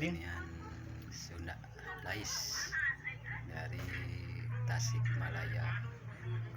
Kesenian Sunda Lais dari Tasikmalaya,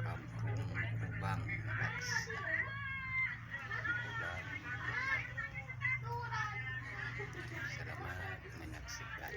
Kampung Kubang Baksa. Kubang. Selamat menyaksikan.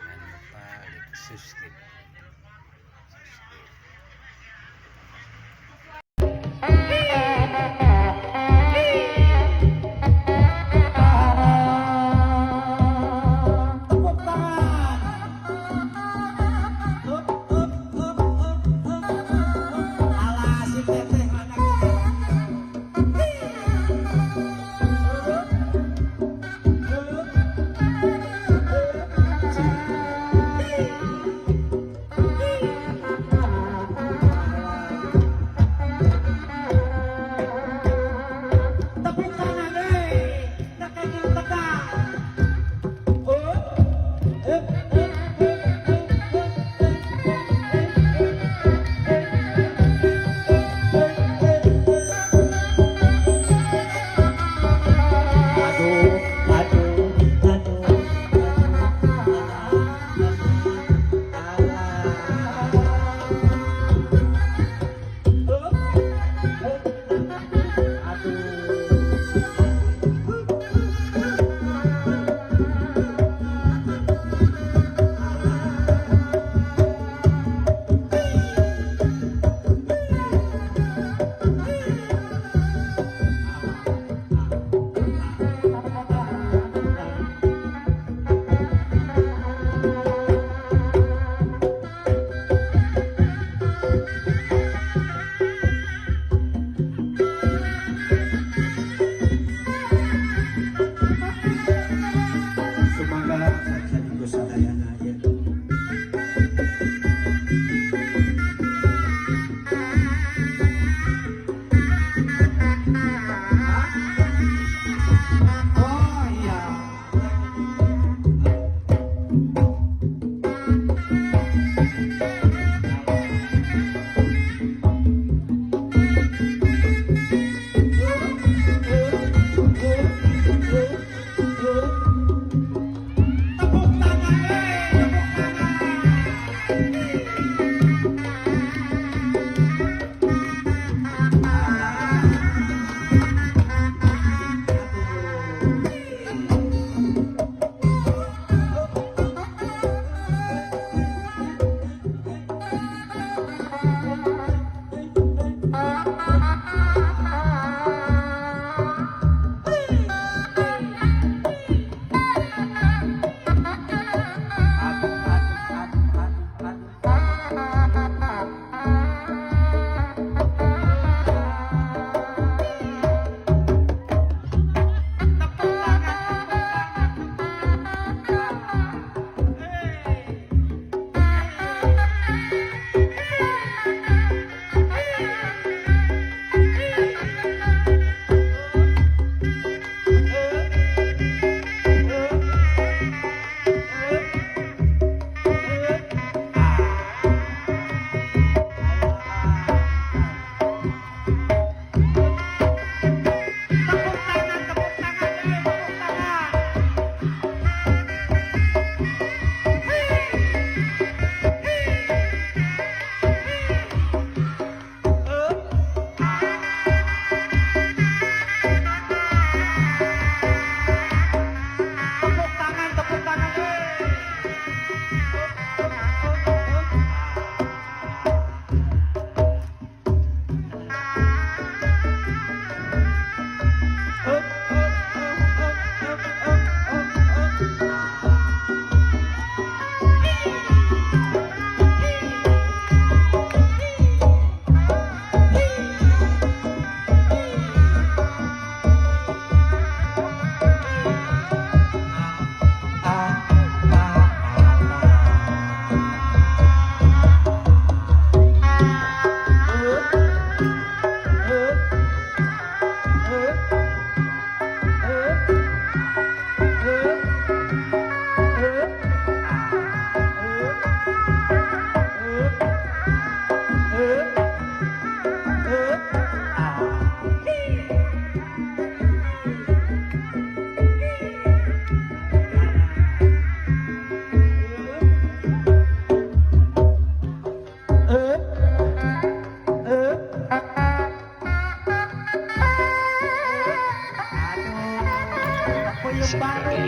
Jangan lupa like, subscribe. Subscribe. Tepuk tangan. Up, up, up, up, up, up. Alah, si teteh anak. Up, up, up.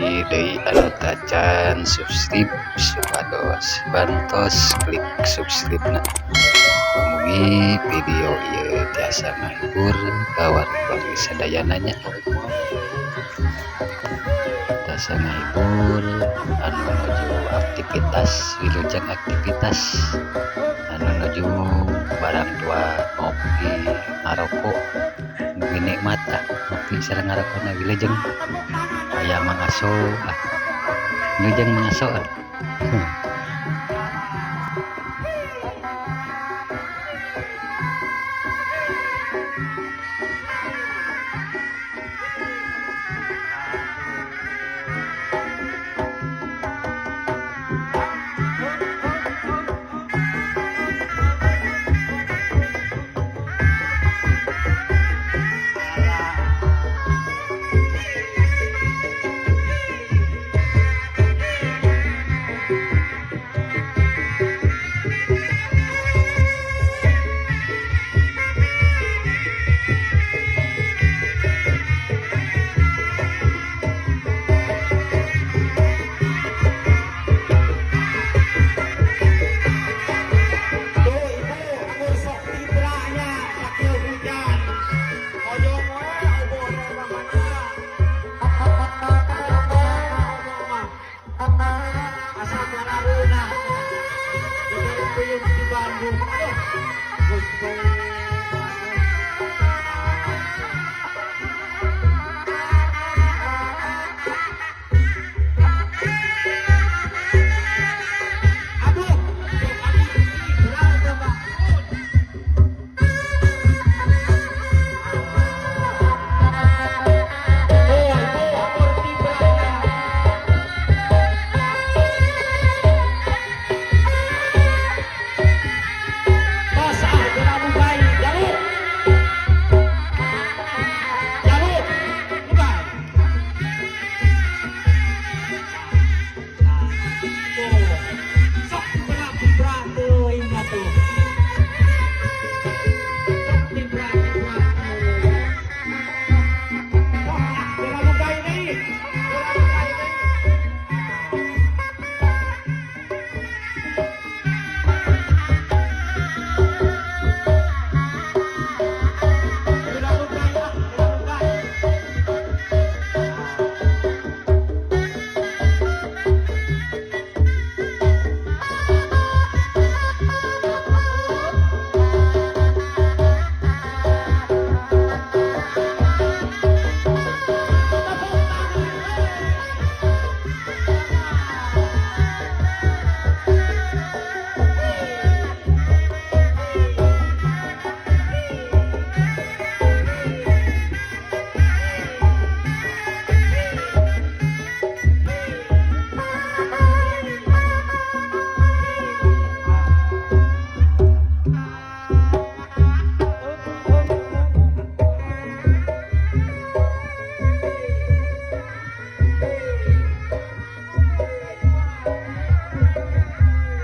Salaki deui anu tacan subscribe, supados bantos klik subscribe na. Mugi video ieu tiasa ngahibur ka wargi sadayana nya, tiasa ngahibur anu nuju aktivitas, wilujeng aktivitas, anu nuju barang tua ngopi ngarokok, mugi nikmat ah ngopi sareng ngarokokna. Wilujeng aya Mang Aso ah, wilujeng Mang Aso ah. Tuh ibu, amun sok tibranya sakieu hujan. Hoyong we obor mah mana. Hoyong we obor mah. Asa marareunah. Diberi peuyeum di Bandung. Aduh, Gusti. Aduh, sok amun tibra teh mah. Tuh ibu, amun tibranya. Tos ah geura lugai jaluk. Jaluk, lugai. Tuh, sok tibra-tibra teuing atuh. Sok tibra-tibra teuing. Sok ah geura lugai deui. Geura lugai deui. Geura lugai ah, geura lugai. Tepuk tangan.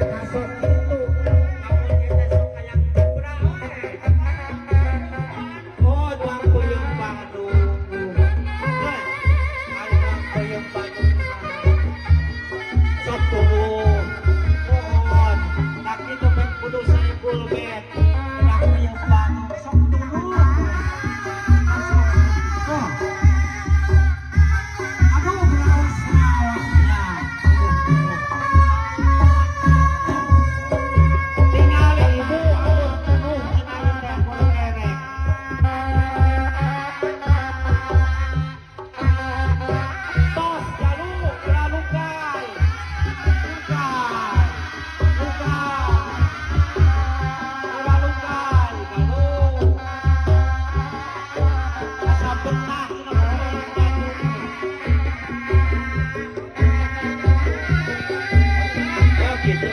Masuk itu, lamun kita sok hayang tibra we. Oh, tuang peuyeum Bandung. Heh, ari tuang peuyeum Bandung. Sok tuluh. Mohon, da kitu bet kudu saipul bet. Da peuyeum Bandung sok tuluh. Masuk. Sok. Aduh, raos-raosnya. Aduh, aduh. Tingali ibu amun tunuh cenah ieu teh kudu erek. Tos jaluk, geura lugai. Lugai. Lugai. Geura lugai, galuh. Asa betah cenah peuyeum Bandung teh. Oh gitu.